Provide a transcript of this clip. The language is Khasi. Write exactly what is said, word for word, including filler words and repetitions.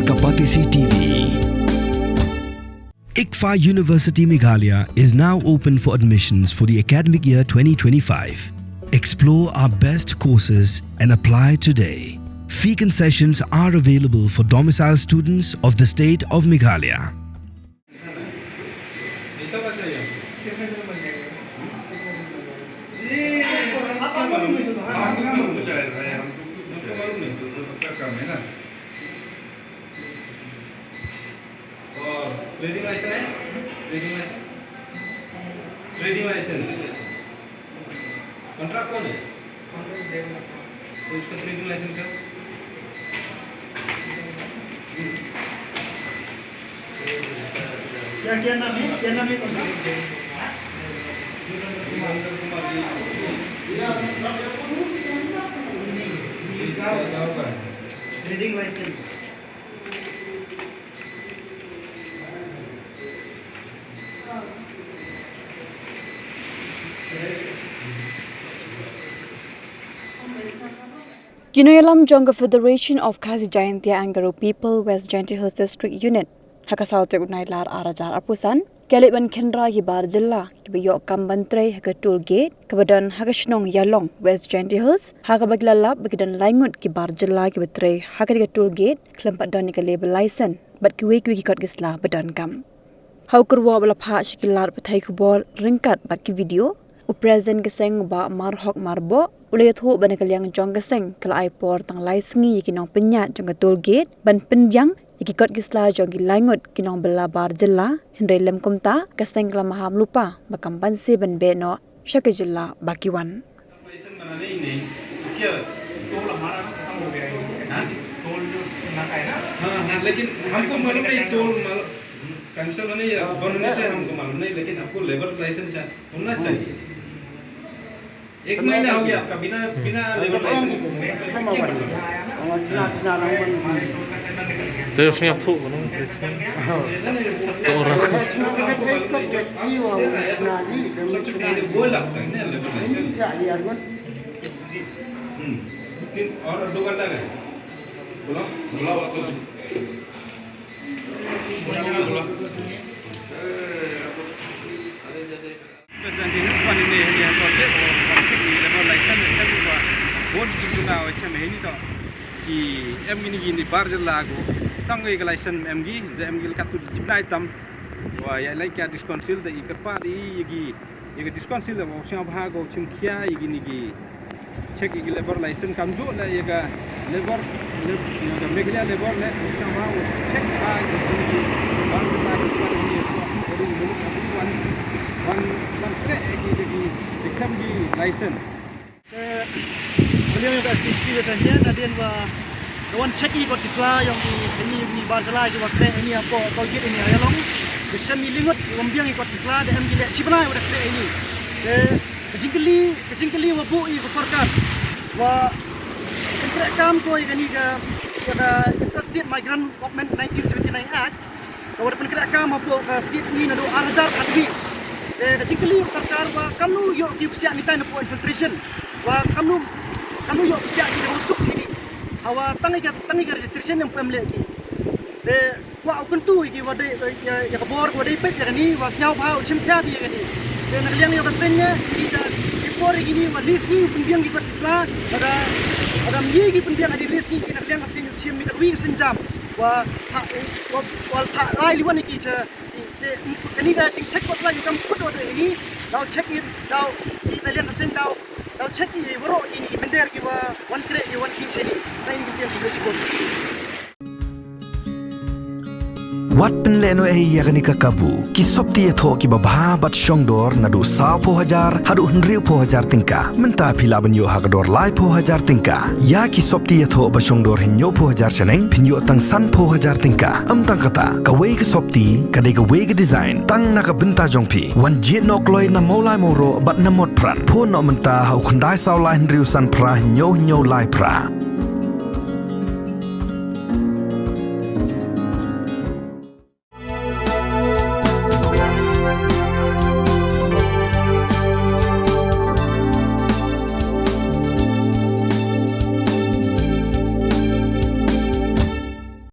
Kapatisi T V. ICFAI University Meghalaya is now open for admissions for the academic year twenty twenty-five. Explore our best courses and apply today. Fee concessions are available for domicile students of the state of Meghalaya. और trading licence है? Trading licence. Trading licence. Contract कौन है? तो उसका trading licence का? क्या, क्या नाम है? क्या नाम है company? Trading licence. Ki nongïalam jong ka Federation of Khasi Jaintia and Garo People West Jaintia Hills District Unit ha ka saw tarik u Nailar ar hajar arphew san ki la leit ban khynra ïa ki bar jylla kiba ïoh kam ban trei ha ka toll gate kaba don ha ka shnong Ïalong, West Jaintia Hills, ha kaba ki la lap ba ki don lai ngut ki bar jylla kiba trei ha katei ka toll gate khlem pat don ïa ka labour license bad kiwei kiwei ki kot ki sla ba donkam. Ha u kyrwoh ba la phah sha ki lad pathai khubor ryngkat bad ki video, u President ka seng u Bah Marhok Marboh u la ïathuh ba na ka liang jong ka seng ka la ai por tang lai sngi ïa ki nongpynïaid jong ka toll gate ban pynbiang ïa ki kot ki sla jong ki lai ngut ki nongbylla bar jylla, hynrei lym kumta ka seng ka la maham lypa ba kam banse ban beh noh sha ka jylla ba ki wan. License बनाना ही नहीं, तो क्या टोल हमारा खत्म हो गया है? हाँ? टोल जो लगाए ना, हाँ, हाँ, लेकिन हमको मालूम नहीं, टोल माल-, कैंसिल होने या बंद होने से हमको मालूम नहीं, लेकिन आपको लेबर लाइसेंस चा-, होना चाहिए। एक महीना हो गया आपका बिना, बिना labour licence. Te sngewthuh, no? Te orang. सबसे पहले वो लगता है ना, लेबर लाइसेंस। हम्म। तीन और दो घंटा का है। बुलाओ, बुलाओ उसको। बुलाओ, बुलाओ। Ka jingïaroh ïa ka labour license ka bun ki jingkynmaw, ïa ki em kine ki bar jylla ko tang ïa ka license em ki, da em ki la katto jingpynïaid tam. Wa ïa lei ka District Council da i kyrpad ïa ki, ïa ka District Council da u sngewbha ko chim khia ïa kine ki check ïa ki labour license kamjooh leh ïa ka labour, lab-, ïa ka Meghalaya labour leh u sngewbha u check ba ïa ki bar jylla ki wan ïa ki wan, wan, wan trei ïa ki, ïa ki, ïa ki license. Te ka liang ïa ka District Council hadien ba ka wan check ïa ki kot ki sla ïa ki, ïa ki bar jylla kiba trei ïa ki hapoh toll gate ïa ki ha Ïalong. Ka shem ïa ki lai ngut kiba ym biang ïa ki kot ki sla da em ki leh shi bnai ba da trei ïa ki. Te ka jingkylli, ka jingkylli ba buh ïa ka sorkar ba pynkhreh kam ko ïa kane ka, ïa ka Interstate Migrant Movement nineteen seventy-nine Act, kaba da pynkhreh kam hapoh ka state ngi naduh ar hajar arphew. Te ka jingkylli ïa ka sorkar ba kamnu ïoh ki psiah ngi tang napoh infiltration, ba kamnu, kamnu ïoh psiah ki da ba suk sini. Hawa tang ïa ka, tang ïa ka registration ym pu em leh ki. Te kwah u kyntu ïa ki wa dei, ïa, ïa ka bor wa dei peit ïa kane, wa sngewbha u chim khia ïa kane. Te na ka liang ïa ka seng ïa ki, da ki por ïa kine wa lai sngi u pynbiang ki kot ki sla, lada, lada ym ïa ki pynbiang ha ki lai sngi, na ka liang ka seng u chim ïa ka wi ka sienjam wa phah, wa, wa phah lai liwan ïa ki cha, te kane ka jingcheck kot sla ki kam kut wa dei ïa kine, daw check ïa, daw, na ka liang ka seng daw, daw check ïa waroh ïa kine ki mynder kiwa wan trei ïa wan khie shane. Na ïa kine ki mynder ki Wat pynlehnohei ïa kane ka kabu, ki sopti ïathoh kiba bha bad shongdor naduh sawphew hajar haduh hynriewphew hajar tyngka. Mynta phi lah ban ïoh ha ka dor laiphew hajar tyngka. Ïa ki sopti ïathoh ba shongdor hynñiewphew hajar shaneng phin ïoh tang sanphew hajar tyngka. Ym tang kata, kawei ka sopti ka dei kawei ka design tang na ka bynta jong phi. Wan jied noh kloi na Mawlai Mawroh bad na Motphran. Phone noh mynta ha u khyndai saw lai hynriew san phra hynñiew hynñiew lai phra.